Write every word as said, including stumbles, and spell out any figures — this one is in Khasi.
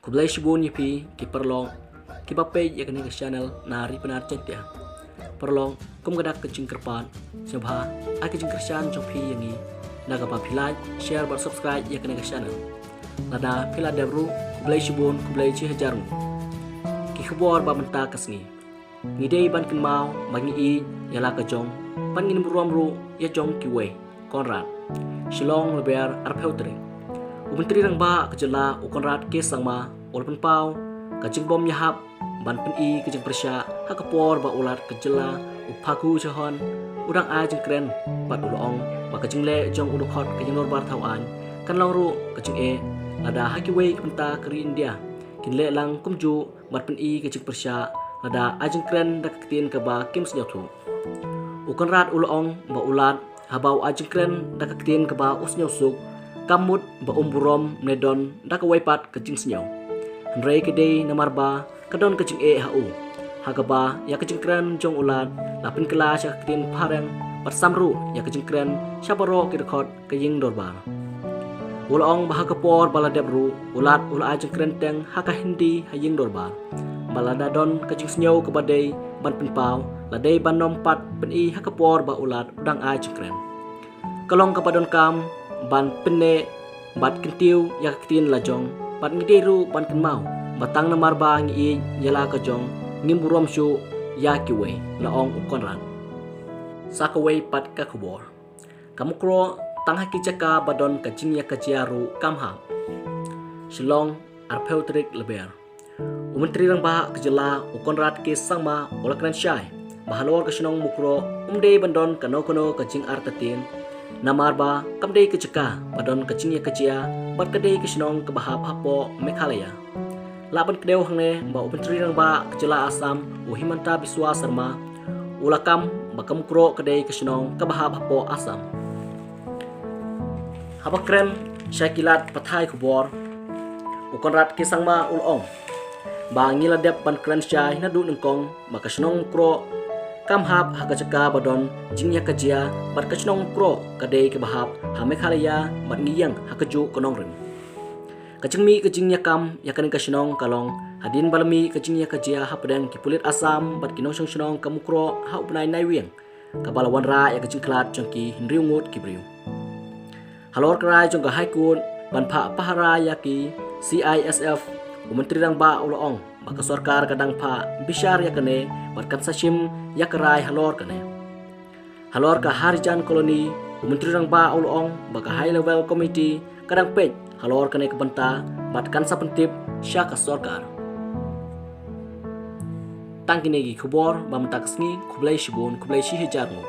Khublei shibun ïa phi ki paralok kiba peit ïa kane ka channel na ri Pnar Jaintia. Paralok, kum ka dak ka jingkyrpad, sngewbha ai ka jingkyrshan jong phi ïa ngi da kaba phi like, share bad subscribe ïa kane ka channel. Lada phi la dep ruh, khublei shibun, khublei shi hajar nguh. Ki khubor ba mynta ka sngi. Ngi dei ban kynmaw ba ngi ïeit ïa la ka jong, ban ngin burom ruh ïa jong kiwei. Conrad. Shillong, Lber, arphew tarik. U Myntri Rangbah ka jylla u Conrad K Sangma u la pynpaw ka jingbym ïahap ban pyni ka jingpyrshah ha ka por ba u Lat ka jylla u Phaggu Jahon u dang ai jingkren, bad u la ong ba ka jingleh jong u dkhot ka ïingdorbar thaw aiñ kan long ruh ka jingeh lada ha kiwei ki bynta ka ri India kin leh lang kumjuh bad pyni ka jingpyrshah lada ai jingkren da ka ktien kaba kim sngewthuh. U Conrad u la ong ba u Lat haba u ai jingkren da ka ktien kaba u sngewsuk, kam mut ba um burom ne don da kawei pat ka jingsngew. Hynrei ka dei namar ba ka don ka jingeh ha u, ha kaba ïa ka jingkren jong u Lat la pynkylla sha ka ktien phareng bad sam ruh ïa ka jingkren sha baroh ki dkhot ka ïingdorbar. U la ong ba ha ka por ba la dep ruh u Lat u la ai jingkren teng ha ka Hindi ha ïingdorbar. Ba lada don ka jingsngew kaba dei ban pynpaw, la dei ban nym pat pyni ha ka por ba u Lat u dang ai jingkren. Ka long kaba donkam ban pynneh bad kyntiew ïa ka ktien la jong, bad ngi dei ruh ban kynmaw ba tang namar ba ngi ïeit ïa la ka jong, ngim burom shuh ïa kiwei, la ong u Conrad. Sa kawei pat ka khubor. Ka Mukroh tang ha ki jaka ba don ka jingïakajia ruh kam hap. Shillong, arphew tarik Lber. U Myntri Rangbah ka jylla u Conrad K Sangma u la kren shai ba halor ka shnong Mukroh um dei ban don kano kano ka jingartatien, namar ba kam dei ka jaka ba don ka jingïakajia bad ka dei ka shnong kaba hap hapoh Meghalaya. Lah ban kdew hangne ba u Myntri Rangbah ka jylla Assam u Himanta Biswa Sarma u la kam ba ka Mukroh ka dei ka shnong kaba hap hapoh Assam. Haba kren sha ki lad pathai khubor, u Conrad K Sangma u la ong ba ngi la dep ban kren shai naduh nyngkong ba ka shnong Mukroh kam hap ha ka jaka ba don jingïakajia, bad ka shnong Mukroh ka dei kaba hap ha Meghalaya bad ngi ïeng ha kajuh ka nongrim. Ka jingmih ka jingïakam ïa kane ka shnong ka long hadien ba la mih ka jingïakajia hapdeng ki pulit Assam bad ki nongshong shnong ka Mukroh ha u bnai Naiwieng, kaba la wanrah ïa ka jingkhlad jong ki hynriew ngut ki briew. Halor ka rai jong ka High Court ban phah pahara ïa ki C I S F, u Myntri Rangbah u la ong ba ka sorkar ka dang phah bishar ïa kane bad kan sa shim ïa ka rai halor kane. Halor ka Harijan Colony, u Myntri Rangbah u la ong ba ka High Level Committee ka dang peit halor kane ka bynta bad kan sa pyntip sha ka sorkar. Tang kine ki khubor ba mynta ka sngi, khublei shibun, khublei shi hajar nguh.